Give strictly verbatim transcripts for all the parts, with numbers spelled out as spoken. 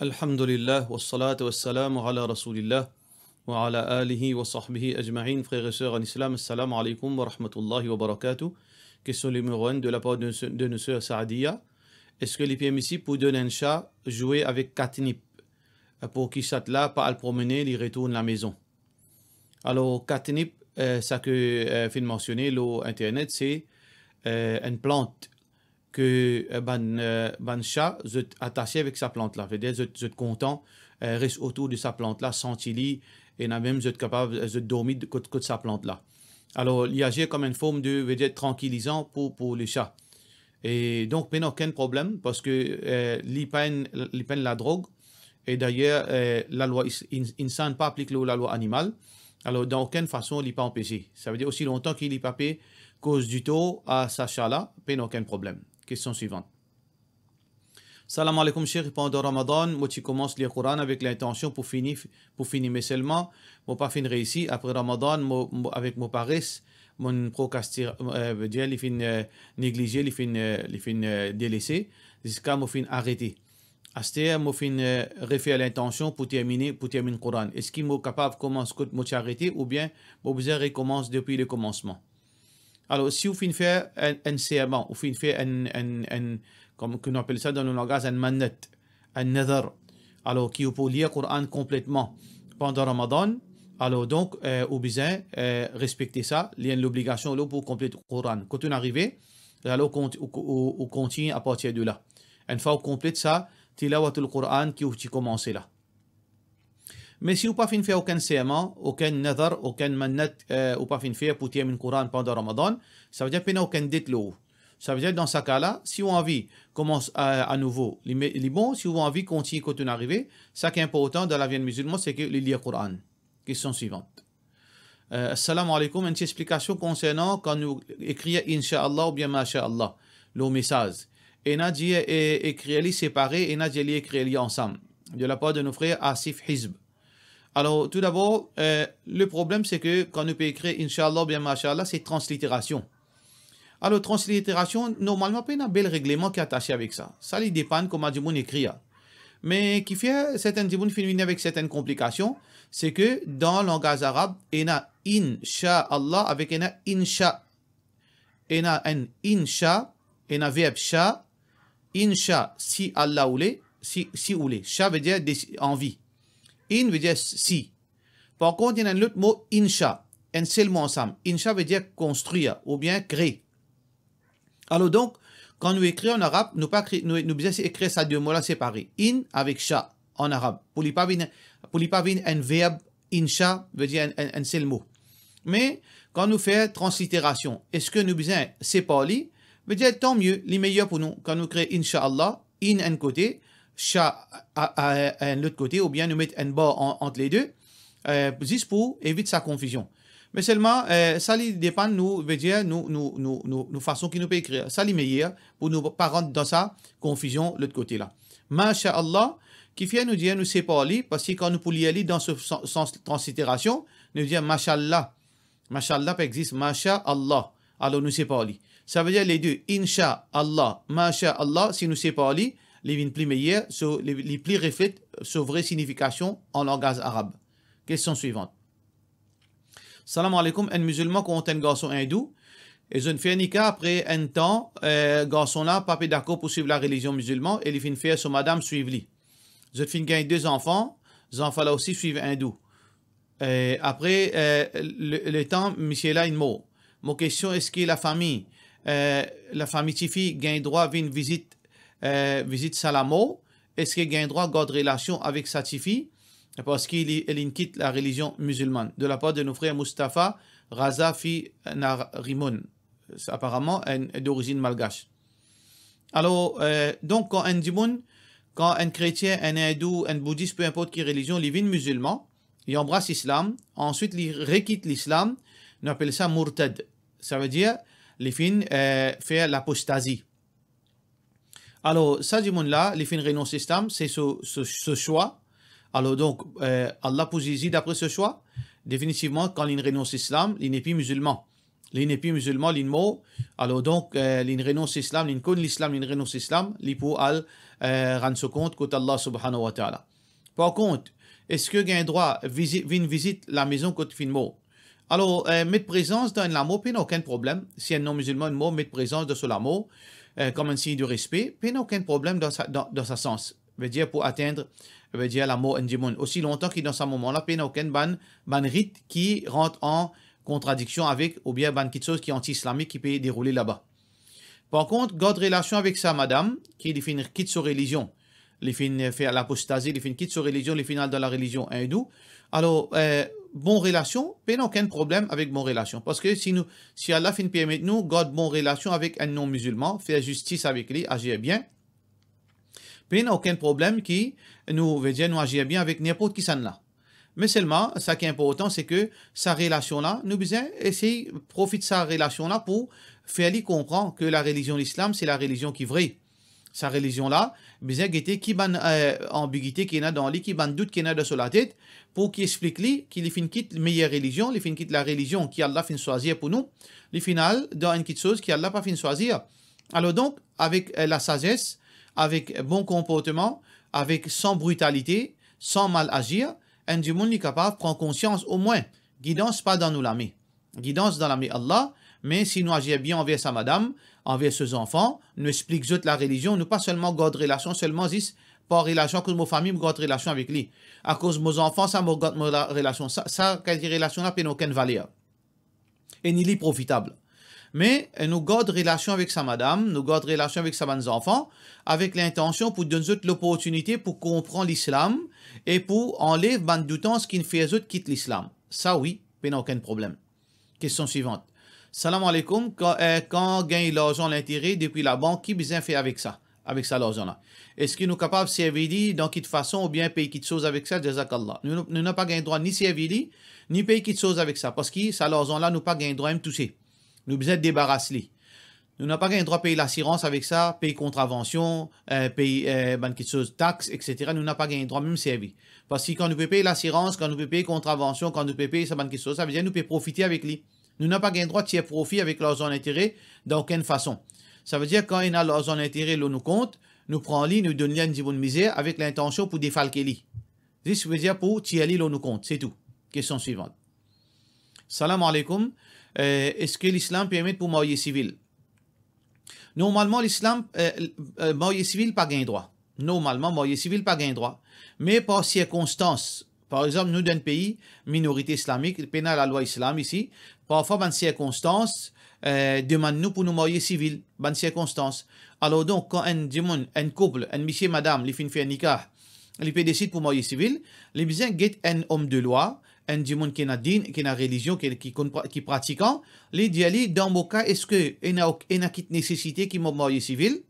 Alhamdulillah, wassalatu wassalamu ala Rasoulillah, wa ala alihi wa sahbihi ajma'in. Frères et sœurs en islam, assalamu alaikum wa rahmatullahi wa barakatuh. Question numéro un de la part de, de nos sœurs Saadiya. Eski li permisib pou donn enn sa zwe avek katnip, pou ki sa la pa al promene, li retourn lamezon? Alor, katnip, eh, sa ke, eh, finn mansione lor internet, se, eh, enn plant ke, eh, bann, eh, bann sa, zot atase avek sa plant la. Vedir zot, zot kontan, eh, res otour de sa plant la, santi li, ena mem zot kapav, eh, zot dormi kot, kot sa plant la. Alor, li azir kom enn form de, vedir, trankilizan pou, pou le sa. E donk, pena okenn problem, parski, eh, li pa enn, li pa enn ladrog. E dayer, eh, lalwa ins-, ins-, insan pa aplik lor lalwa animal. Alor, dan okenn fason, li pa anpese. Savedir, osi lontan ki li pa pe koz ditor a sa sa la, pena okenn problem. Kestion swivan. Salam alaikum, Sheikh. Pandan Ramadan, mo ti koumans lir Koran avek lintansion pou fini, pou fini, me selman mo pa finn reisi. Apre Ramadan, mo, mo, avek mo pares, mo prokastir-, eh, vedir, li finn, eh, neglize, li finn, eh, li finn, eh, delese, ziska mo finn arete. Aster mo finn, eh, refer lintansion pou termine, pou terminn Koran. Eski mo kapav koumans kot mo ti arete, oubien mo bizin rekoumans depi lekomansman? Alor, si ou finn fer enn, enn serman, ou finn fer enn, enn, enn, kom, ki nou apel sa dan nou langaz, enn mannat, enn nadar, alor ki ou pou lir Koran konpletman pandan Ramadan, alor donk, eh, ou bizin, eh, respekte sa, li enn lobligasion lor ou pou konplet Koran. Kot ou'nn arive, alor ou kont-, ou, ou, ou kontign apartir de la. Enn fwa ou konplet sa, tilawatul Koran ki ou ti koumanse la. Me si ou pa finn fer okenn serman, okenn nadar, okenn mannat, eh, ou pa finn fer pou terminn Koran pandan Ramadan, savedir pena okenn det lor ou. Savedir, dan sa ka la, si ou anvi koumans a, anouvo, li me-, li bon, si ou anvi kontign kot ou'nn arive, sa ki inportan dan lavi enn mizilman, se ke li lir Koran. Kestion swivan. Eh, assalamu alaikum, enn ti explikasion konsernan kan nou ekrir Inshaallah oubien Mashaallah lor mesaz. Ena dir, eh, ekrir li separe, ena dir li ekrir li ansam. De la par de nou frer Asif Hizb. Alor, tou dabor, eh, le problem, se ke kan nou pe ekrir Inshaallah oubien Mashaallah, se transliterasion. Alor, transliterasion, normalman, pena bel regleman ki atase avek sa. Sa, li depann kouma dimoun ekrir. Me ki fer sertenn dimoun finn vini avek sertenn konplikasion, se ke dan langaz arab, ena Inshaallah avek ena Insha. Ena enn Insha, ena verb sha, Insha, si Allah oule, si, si oule. Sha vedir desi-, anvi. In vedir si. Par kont, ena enn lot mo, Insha, enn sel mo ansam. Insha vedir konstrir oubien kree. Alor donk, kan nou ekrir an arab, nou pa kri-, nou, nou bizin ekrir sa de mo la separe. In avek sha an arab. Pou li pa vinn, pou li pa vinn enn verb, Insha vedir enn, enn, enn sel mo. Me kan nou fer transliterasion, eski nou bizin separ li? Vedir, tan mie, li meyer pou nou. Kan nou ekrir Inshaallah, in enn kote, sha a, a, a enn lot kote, oubien nou met enn bar an, ant le de, eh, zis pou evit sa konfizion. Me selman, eh, sa li depann nou, vedir nou, nou, nou, nou, nou fason ki nou pe ekrir. Sa li meyer pou nou pa rant dan sa konfizion lot kote la. Mashaallah, ki fer nou dir nou separ li, parski kan nou pou lir li dan so sans, sans transliterasion, nou dir mashallah. Mashallah pa exist, mashaallah. Alor nou separ li. Savedir le de, Inshaallah, mashaallah, si nou separ li, li vinn pli meyer, so, li, li pli reflet so vre signifikasion an langaz arab. Kestion swivan. Salam alaikum, enn mizilman kont enn garson indou, e zot fer nika, apre enn tan, eh, garson la pa pe dakor pou swiv larelizion mizilman e li finn fer so madam swiv li. Zot finn gagn de zanfan, zanfan la osi swiv indou. Eh, apre, eh, le, letan misie la inn mor. Mo kestion, eski lafami, eh, lafami tifi gagn drwa vinn vizit, eh, vizit sa lamor? Eski gagn drwa gard relasion avek sa tifi? Parski li, li inn kit larelizion mizilmann. De la par de nou frer Mustafa Raza fi Narimoun. Sa aparaman enn, enn dorizinn malgash. Alor, eh, donk, kan enn dimoun, kan enn kretien, enn indou, enn boudis, pe inport ki relizion, li vinn mizilman, li anbras lislam, answit li rekit lislam, nou apel sa mourtad. Savedir, li finn, eh, fer lapostazi. Alor, sa dimoun la, li finn renons lislam, se so, so, so swa. Alor donk, eh, Allah pou ziz li dapre so swa. Definitivman, kan li renons lislam, li nepli mizilman. Li nepli mizilman, li mor. Alor donk, eh, li renons lislam, li konn lislam, li renons lislam, li pou al, eh, rann so kont kot Allah subhanahu wa ta'ala. Par kont, eski gagn drwa vizi-, vinn vizit lamezon kot finn mor? Alor, eh, met prezans dan enn lamor, pena okenn problem. Si enn non-mizilman mor, met prezans dan so lamor, eh, kom enn sign de respe, pena okenn problem dan sa, dan, dan sa sans. Vedir pou atenn, vedir lamor enn dimoun. Osi lontan ki dan sa moman la, pena okenn bann, bann rit ki rant an kontradiksion avek, oubien bann kiksoz ki anti-islamik ki pe deroule laba. Par kont, gard relasion avek sa madam ki li finn kit so relizion, li finn fer lapostazi, li finn kit so relizion, li finn al dan larelizion indou. Alor, eh, bon relasion, pena okenn problem avek bon relasion. Parski si nou, si Allah finn permet nou gard bon relasion avek enn non-mizilman, fer zistis avek li, azir bien, pena okenn problem ki nou, vedir nou azir bien avek ninport kisannla. Me selman, sa ki inportan, se ke sa relasion la, nou bizin esey profit sa relasion la pou fer li konpran ke larelizion lislam, se larelizion ki vre. Sa relizion la, bizin gete ki bann, eh, anbigite ki ena dan li, ki bann dout ki ena dan so latet, pou ki explik li ki li finn kit meyer relizion, li finn kit larelizion ki Allah finn swazir pou nou, li finn al dan enn kiksoz ki Allah pa finn swazir. Alor donk, avek, eh, lasazes, avek bon konportman, avek san britalite, san mal azir, enn dimoun li kapav pran konsians omwin. Gidans pa dan nou lame. Gidans dan lame Allah, me si nou azir bien anver sa madam, anver so zanfan, nou explik zot larelizion, nou pa selman gard relasion, selman zis par relasion, akoz mo fami, mo gard relasion avek li. Akoz mo zanfan, sa mo gard mo la-, relasion. Sa, sa kalite relasion la pena okenn valer. E ni li profitab. Me, eh, nou gard relasion avek sa madam, nou gard relasion avek sa bann zanfan, avek lintansion pou donn zot loportinite pou konpran lislam e pou anlev bann doutans ki fer zot kit lislam. Sa wi, pena okenn problem. Kestion swivant. Salam aleykoum, kan, eh, kan gagn larzan lintere depi labank, ki bizin fer avek sa, avek sa larzan la? Eski nou kapav servi li dan kit fason oubien pey kiksoz avek sa? Jazakallah. Nou, nou, nou napa gagn drwa ni servi li, ni pey kiksoz avek sa, parski sa larzan la nou pa gagn drwa mem touse. Nou bizin debaras li. Nou napa gagn drwa pey lasirans avek sa, pey kontravansion, eh, pey, eh, bann kiksoz, tax, et cetera. Nou napa gagn drwa mem servi. Parski kan nou pe pey lasirans, kan nou pe pey kontravansion, kan nou pe pey sa bann kiksoz, savedir nou pe profite avek li. Nou napa gagn drwa tir profi avek larzan lintere dan okenn fason. Savedir kan ena larzan lintere lor nou kont, nou pran li, nou donn li a enn dimoun mizer avek lintansion pou defalke li. Zis, vedir pou tir li lor nou kont, se tou. Kestion swivant. Salam aleykoum. Eh, eski lislam permet pou marye sivil? Normalman, lislam, eh, eh, marye sivil pa gagn drwa. Normalman, marye sivil pa gagn drwa. Me par sirkonstans, par exanp, nou dan enn pei minorite islamik, pena lalwa islam isi, parfwa bann sirkonstans, eh, demann nou pou nou marye sivil, bann sirkonstans. Alor donk, kan enn dimoun, enn koup, enn misie, madam, li finn fer nikah, li pe desid pou marye sivil, li bizin get enn om de lwa, enn dimoun ki ena din, ki ena relizion, ki, ki konn pra-, ki pratikan, li dir li, dan mo ka, eski ena ok-, ena kit nesesite ki mo marye sivil?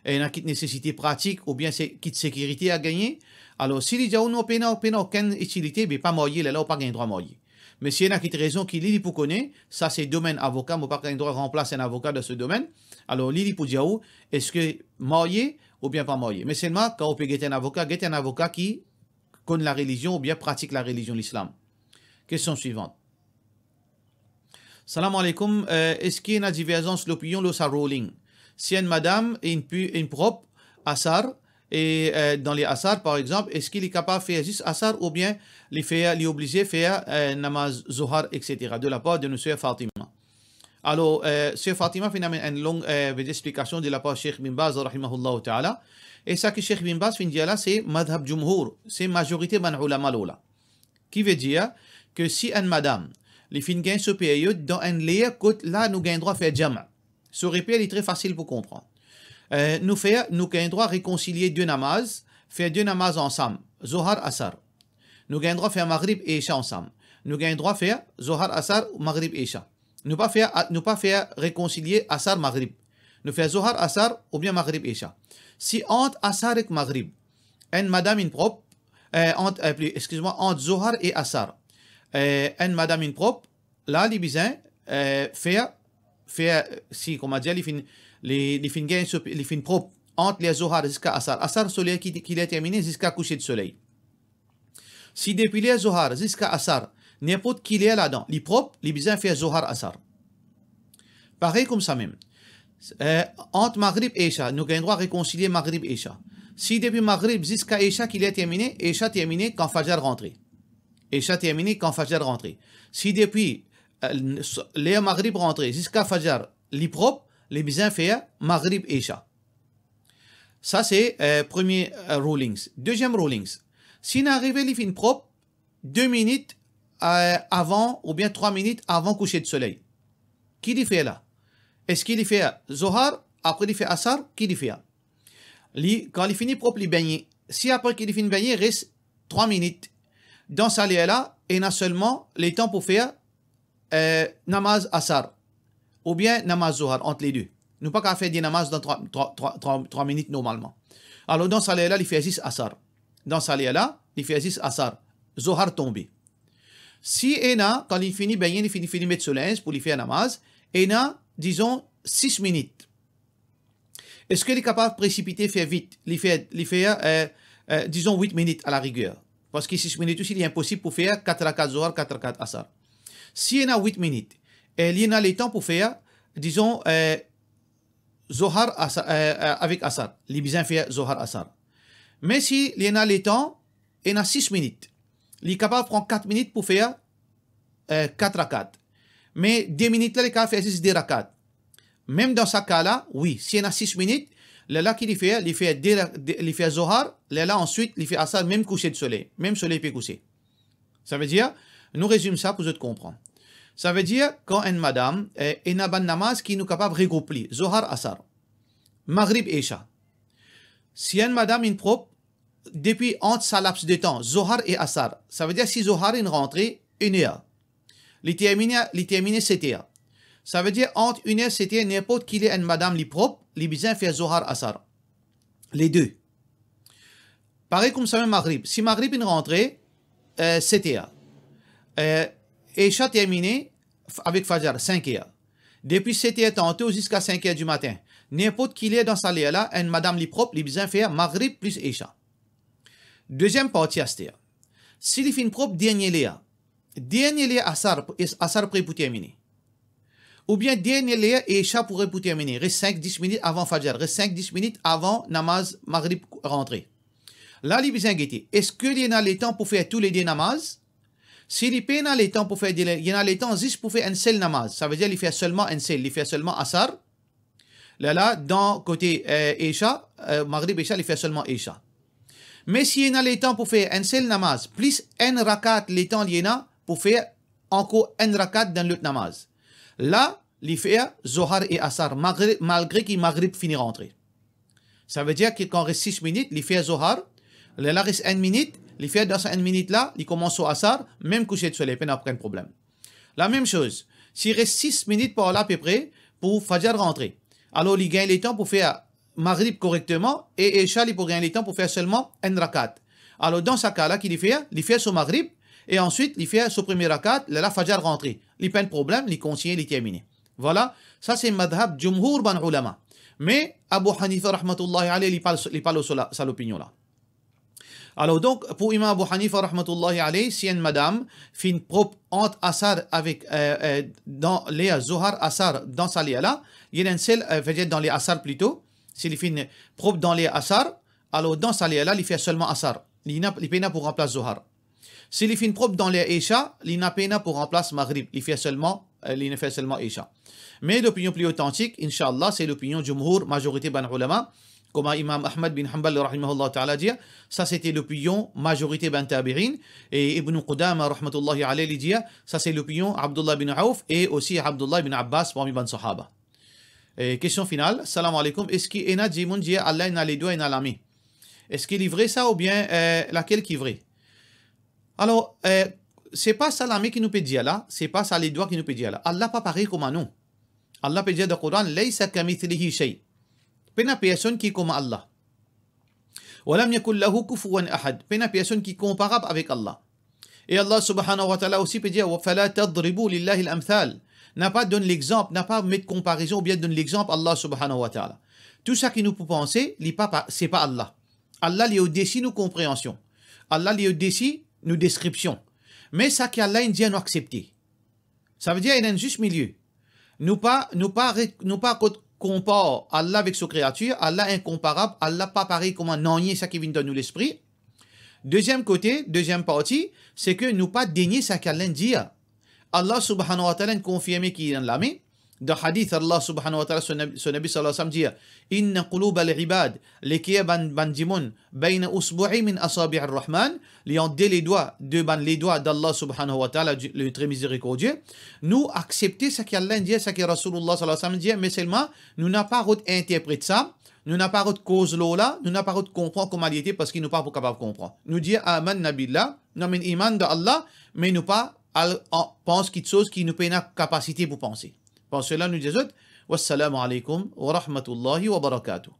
Ena kit nesesite pratik oubien se kit sekirite a gagne? Alor, si li dir ou non, pena, pena okenn itilite, be pa marye, lerla ou pa gagn drwa marye. Me si ena kit rezon ki li, li pou kone, sa se domenn avoka, mo pa gagn drwa ranplas enn avoka dan se domenn. Alor, li, li pou dir ou, eski marye oubien pa marye. Me selman, kan ou pe get enn avoka, get enn avoka ki konn larelizion oubien pratik larelizion lislam. Kestion swivant. Salam aleykoum, eh, eski ena diverzans lopinion lor sa ruling? Si enn madam inn pu-, inn prop asar, e, eh, dan le asar, par exanp, eski li kapav fer zis asar oubien li fer, li oblize fer, eh, namaz zohar, et cetera, de lapar de nou ser Fatima? Alor, eh, ser Fatima finn amenn enn long, eh, vedir explikasion de lapar Sheikh Bin Baz, rahimahullahu ta'ala. E sa ki Sheikh Bin Baz finn dir la, se madhab jumhur, se mazorite bann ulama lor la. Ki vedir ke si enn madam, li finn gagn so period dan enn ler kot la nou gagn drwa fer jam'. So reper li tre fasil pou konpran. Eh, nou fer, nou gagn drwa rekonsilie de namaz, fer de namaz ansam, Zohar, Asar. Nou gagn drwa fer Maghrib, Isha ansam. Nou gagn drwa fer Zohar, Asar, Maghrib, Isha. Nou pa fer, nou pa fer rekonsilie Asar, Maghrib. Nou fer Zohar, Asar oubien Maghrib, Isha. Si ant Asar ek Maghrib, enn madam inn prop, eh, ant, eh, pli, exkiz mwa, ant Zohar e Asar, eh, enn madam inn prop, la li bizin, eh, fer, fer, si, kouma dir, li finn, li, li finn gagn so, li finn prop ant ler Zohar ziska Asar. Asar, soley ki, ki ler termine ziska kouse de soley. Si depi ler Zohar ziska Asar, ninport ki ler ladan, li prop, li bizin fer Zohar, Asar. Parey koumsamem, eh, ant Maghrib e Isha, nou gagn drwa rekonsilie Maghrib e Isha. Si depi Maghrib ziska Isha ki ler termine, Isha termine kan Fajar rantre. Isha termine kan Fajar rantre. Si depi, eh, ler Maghrib rantre ziska Fajar li prop, li bizin fer Maghrib e Isha. Sa se, eh, premie, eh, rulings. Deziem rulings, si ena arive li finn prop de minit, eh, avan oubien trwa minit avan kouser de soley, ki li fer la? Eski li fer Zohar, apre li fer Asar, ki li fer? Li, kan li fini prop, li begne. Si apre ki li finn begne, res trwa minit, dan sa ler la, ena selman letan pou fer, eh, namaz Asar oubien namaz Zohar, ant le de. Nou pa kapav fer de namaz dan trwa, trwa, trwa, trwa, trwa minit normalman. Alor, dan sa ler la, li fer zis Asar. Dan sa ler la, li fer zis Asar. Zohar tonbe. Si ena, kan li fini begne, li fini, fini met so linz pou li fer namaz, ena, dizon, sis minit. Eski li kapav presipite, fer vit? Li fer, li fer, eh, eh, dizon, wit minit a la riger. Parski sis minit osi, li inposib pou fer kat rakat Zohar, kat rakat Asar. Si ena wit minit, e li ena letan pou fer, dizon, eh, Zohar Asa-, eh, eh, avek Asar, li bizin fer Zohar Asar. Me si li ena letan, ena sis minit, li kapav pran kat minit pou fer, eh, kat rakat. Me de minit la, li kapav fer zis de rakat. Mem dan sa ka la, wi, si ena sis minit, lerla ki li fer, li fer de ra-, de, li fer Zohar, lerla answit li fer Asar, mem kouser de soley, mem soley pe kouse. Savedir, nou rezim sa pou zot konpran. Savedir, kan enn madam, eh, ena bann namaz ki nou kapav regroup li, Zohar, Asar, Maghrib, Isha. Si enn madam inn prop, depi ant sa laps de tan, Zohar e Asar, savedir si Zohar inn rantre enn er, li termine, li termine set er. Savedir ant enn er, set er, ninport ki ler enn madam li prop, li bizin fer Zohar, Asar. Le de. Parey koumsamem Maghrib. Si Maghrib inn rantre, eh, set er, eh, Isha termine f-, avek Fajar, sink er. Depi set er tanto ziska sink er dimatin, ninport ki ler dan sa ler la, enn madam li prop, li bizin fer Maghrib plis Isha. Deziem parti aster. Si li finn prop dernie ler, dernie ler Asar, Asar pre pou termine, oubien dernie ler Isha pre pou termine, res sink dis minit avan Fajar, res sink dis minit avan namaz Maghrib rantre. La, li bizin gete, eski li ena letan pou fer toulede namaz? Si li pena letan pou fer de, li ena letan zis pou fer enn sel namaz, savedir li fer selman enn sel, li fer selman Asar. Lerla, dan kote, eh, Isha, eh, Maghrib, Isha, li fer selman Isha. Me si ena letan pou fer enn sel namaz, plis enn rakat letan li ena pou fer ankor enn rakat dan lot namaz, la, li fer Zohar e Asar, malgre, malgre ki Maghrib fini rantre. Savedir ki kan res sis minit, li fer Zohar, lerla res enn minit, li fer dan sa enn minit la, li koumans so Asar, mem kouser de soley, pena okenn problem. Lamem soz, si res sis minit par la apepre pou Fajar rantre, alor li gagn letan pou fer Maghrib korekteman, e Isha li pou gagn letan pou fer selman enn rakat. Alor dan sa ka la, ki li fer? Li fer so Maghrib, e answit li fer so premie rakat, lerla Fajar rantre. Li pena problem, li kontigne, li termine. Vwala, sa se madhab jumhour bann oulama. Me Abu Hanifa rahmatullahi alayh, li pa, li pa lor sa, sa lopinion la. Alor donk, pou Imam Abu Hanifa rahmatullahi alayh, si enn madam finn prop ant Asar avek, eh, eh, dan ler Zohar, Asar, dan sa ler la, li ena enn sel, eh, vedir dan ler Asar plito, si li finn prop dan ler Asar, alor dan sa ler la, li fer selman Asar. Li na, li pena pou ranplas Zohar. Si li finn prop dan ler Isha, li na pena pou ranplas Maghrib, li fer selman, eh, li fer selman Isha. Me lopinion pli otantik, inshallah, se lopinion jumhour, mazorite bann oulama, kouma Imam Ahmad bin Hanbal rahimahullah ta'ala dir, sa sete lopinion mazorite bann tabi'in, e Ibn Qudama rahmatullahi alayh li dir, sa se lopinion Abdullah bin Auf e osi Abdullah bin Abbas parmi bann sahaba. E kestion final, salam aleykoum, eski ena dimoun dir Allah ena ledwa, ena lame? Eski li vre sa oubien, eh, lakel ki vre? Alor, eh, se pa sa lame ki nou pe dir la, se pa sa ledwa ki nou pe dir la. Allah pa parey kouma nou. Allah pe dir dan Koran, "Laysa kamithlihi shay." Pena personn ki kouma Allah. "Wa lam yakul lahu kufuwan ahad." Pena personn ki konparab avek Allah. E Allah subhanahu wa ta'ala osi pe dir, "Wa fala tadribu lillahi al-amthal." Na pa donn lexanp, na pa met konparizon oubien donn lexanp Allah subhanahu wa ta'ala. Tou sa ki nou pou panse, li pa, pa, se pa Allah. Allah li odesi nou konpreansion. Allah li odesi nou deskripsion. Me sa ki Allah inn dir, nou aksepte. Savedir ena enn zis milie. Nou pa, nou pa re-, nou pa kot konpar Allah avek so kreatir, Allah inkonparab, Allah pa parey kouma nanye sa ki vinn dan nou lespri. Deziem kote, deziem parti, se ke nou pa denie sa ki Allah inn dir. Allah subhanahu wa ta'ala inn konfirme ki li ena lame. Dan hadith, Allah subhanahu wa ta'ala, so Nabi, so Nabi sallallahu alayhi wa sallam dir, "Inna qulubal ibad, leker bann, bann dimoun, bayna usbu'ayn min asabi'ir Rahman, li ant de ledwa, de bann ledwa d'Allah subhanahu wa ta'ala, Dieu, le très miséricordieux." Nou aksepte sa ki Allah dir, sa ki Rasoulullah sallallahu alayhi wa sallam dir, me selman nou napa rod interpret sa, nou napa rod koz lor la, nou napa rod konpran kouma li ete, parski nou pa pou kapav konpran. Nou dir, "Amanna billah, nou amenn iman dan Allah," me nou pa al an-, pans kitsoz ki nou pena kapasite pou panse. Par sela, nou dir zot, "Wassalamu alaykum wa rahmatullahi wa barakatuh."